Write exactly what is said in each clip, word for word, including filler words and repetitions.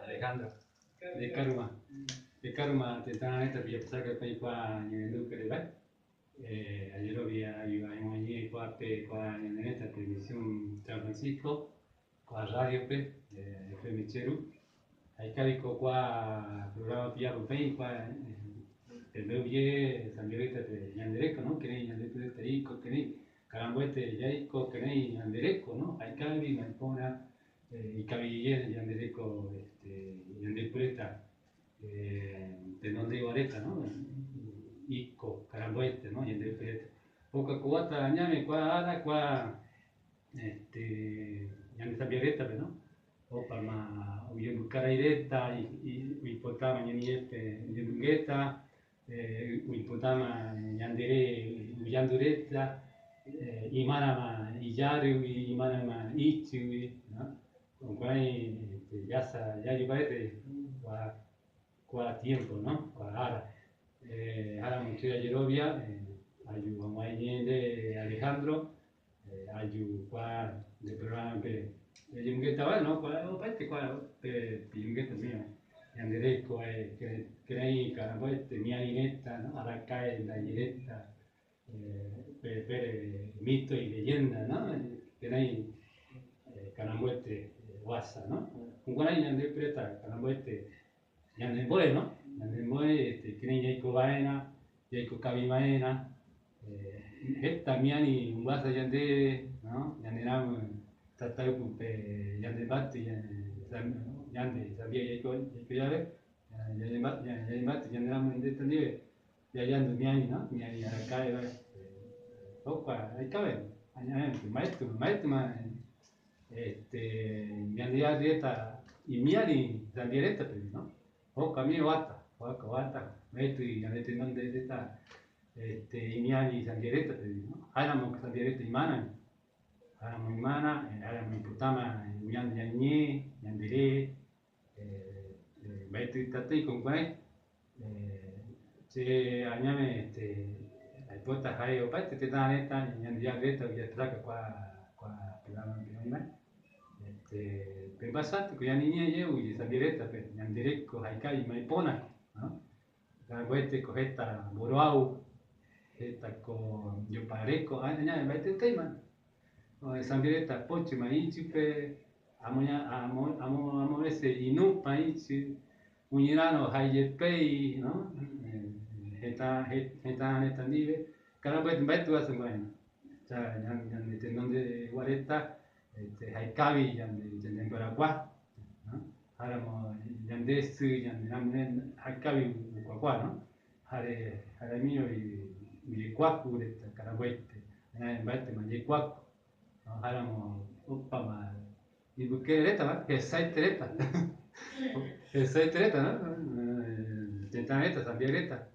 Alejandro, ndekaruma, ndekaruma tëtärareta piyapusaka peï kua ñanemopuerevae. Eh, ayerovia ayu añoañee kuape kua ñanerëtape Misión San Francisco, kua radiope, eh, F M Cheru. Jaikaviko kua programa piapo peï, kua, eh, pembeu ye sambiaɨtape ñandereko, ¿no? Kërái ñandepuereta iko, kërái karamboete yaiko, kërái ñandereko, ¿no? Jaikavi, maipora, eh, ikavi ye yandereko, este, ñandepuereta, eh, tenonde reta, ¿no? Iko, karamboete, ¿no? Ñandepuereta. Jokua ko oata añave kua ara, kua, este, ñande sambiaɨtape, ¿no? Opama oyembokarai reta, i-, i-, oipotama ñañeñepe oyemboingeta, eh, oipotama ñandere uyandu reta, eh, imarama iyarügui, imarama ichügui, ¿no? Jukurai, este, yasa yayu paraete kua, kua tiempo, ¿no? Kua ara. Eh, járamoite ayerovia, eh, ayu amoañee nde Alejandro, eh, ayu kua nde programape, eh, yemongeta vaera, ¿no? Kua, opaete kua, eh, yemongeta mía. Ñandereko, eh, kë-, kërái karamboete, miari reta, ¿no? Arakae, ndai reta, eh, pe-, pere mito y leyenda, ¿no? Kërái, eh, karamboete, eh, oasa, ¿no? Jukurai ñandepuereta karamboete ñanemboe, ¿no? Ñanemboe, este, kërái yaiko vaera, yaiko kavi vaera, eh, jeta miari omboasa yandeve, ¿no? Ñanerami tataɨpɨpe yande mbaetɨ, ñande, ñande sambia yaiko, yaiko yave, ña-, ñanemba-, ña-, ñanembaetɨ ñanerami reta ndive, yayandu miari, ¿no? Miari arakae vae, eh, jokua aikavi, añaverupi, mbaetɨ, mbaetɨma, este, ñanderuete reta imiari sambiaɨtape, ¿no? Jokua mii oata, jokua oata, mbaetɨ ñande tenonde reta, este, imiari sambiaɨtape, ¿no? Járamoko sambiaɨ imarami, járamo imara, eh, járamo oipotama ñande ñañee, ñanderee, eh, eh, mbaetɨ tatei jukurai, eh, che añave, este, aipota jae opaete tëtärareta, ñanderuete reta oyeapiraka kua, kua programape oïvae. Este, pembaesaatiko ñaneñee ye uyesambiaɨtape, ñandereko jaekavi ma ipöra, ¿no? Karamboeteko jeta mboroau, jetako yopareko, a-, añave mbaetɨ tei ma. O, sambiaɨ pochɨma ichɨpe, amoña-, amo-, amo-, amo veces inüpa ichɨ, uñeraro jaeyepei, ¿no? Eh, jeta, je-, jeta reta ndive, karamboete mbaetɨ oasa mbae. Ya, ñan-, ñande tenonde reta, este, jaekavi yande, yande mboragua, ¿no? Járamo yande sɨ, yande ramo jaekavi okuakua, ¿no? Jare, jaramiñovi oyekuaku reta karamboete, eh, mbaetɨma yekuaku, ¿no? Járamo opama ipɨkere reta, ¿no? Jesaete reta. Jesaete reta, ¿no? Eh, tëtärareta, sambiaɨ reta.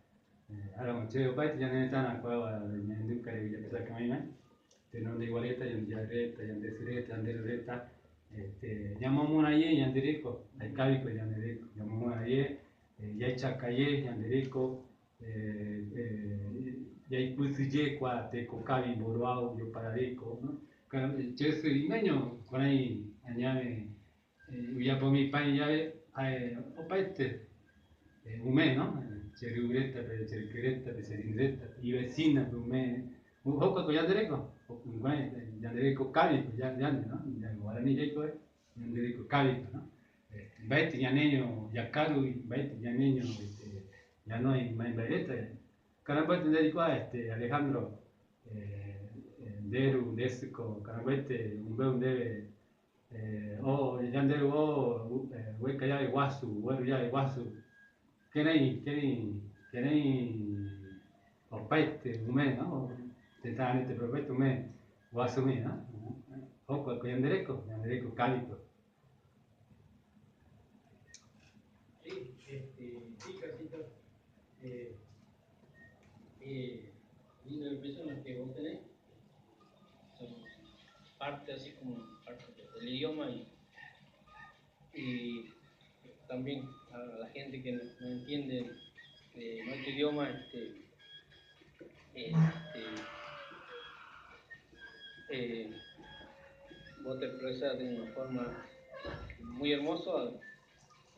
Eh, járamo che opaete ñane retärä kua ñaenduka reve yapesaka oïvae, tenonde reta, yande reta, yande sɨ reta, yande rü reta, este, ñamomora ye yandereko, jaekaviko yandereko, ñamomora ye, eh, yaechaka ye yandereko, eh, eh, yaipɨsɨ ye kua teko kavi mboroau yoparareko, ¿no? Ka-, che sɨ imeño kurai añave, eh, uyapo mii pa'ĩ yave, jae opaete, eh, umee, ¿no? Che rü retape, che rüküa retape, che rïndu retape, ivecinape umee. Jokuako yandereko, jukurai yandereko kaviko ya-, yande, ¿no? Yande guarani yaiko, yandereko kaviko, ¿no? Eh, mbaetɨ ñaneño yakaru, mbaetɨ ñaneño, este, ñanoi mbae mbae reta. Karamboete nde reikua, este, Alejandro, eh, eh, nde ru, nde sɨko, karamboete umbeu ndeve, eh, o, yanderu o, u-, eh, ueka yave guasu, ueru yave guasu, kërái, kërái, kërái opaete umee, ¿no? Tëtärareta, pero opaete umee guasumi, ¿no? Jokuako yandereko, yandereko kaviko. Sí, este, sí, Carlito. Eh, eh, linda la impresión que vos tenés. Son parte así como parte del idioma y, y también a la gente que no, no entiende, eh, nuestro idioma, este, este, eh, vos te expresas de una forma muy hermosa,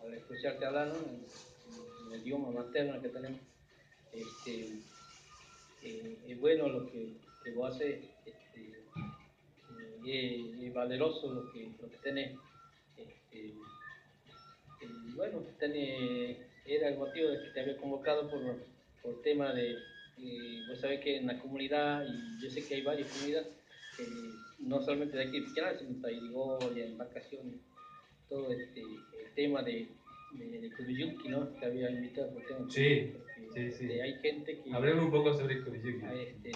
para escucharte hablar, ¿no? En, en el idioma materno que tenemos. Este, eh, es bueno lo que, que vos haces, este, eh, es, es valeroso lo que, lo que tenés. Este, y bueno, tenés, era el motivo de que te había convocado por, por tema de, eh, vos sabés que en la comunidad, y yo sé que hay varias comunidades, eh, no solamente de aquí de Pichilemu, sino en Irigoyen, en Vacaciones, todo este, el tema de, de, de Kuruyuki, ¿no? Te había invitado por el tema de Sí, porque, sí, sí. eh, hay gente que Hablemos un poco sobre Kuruyuki. a este,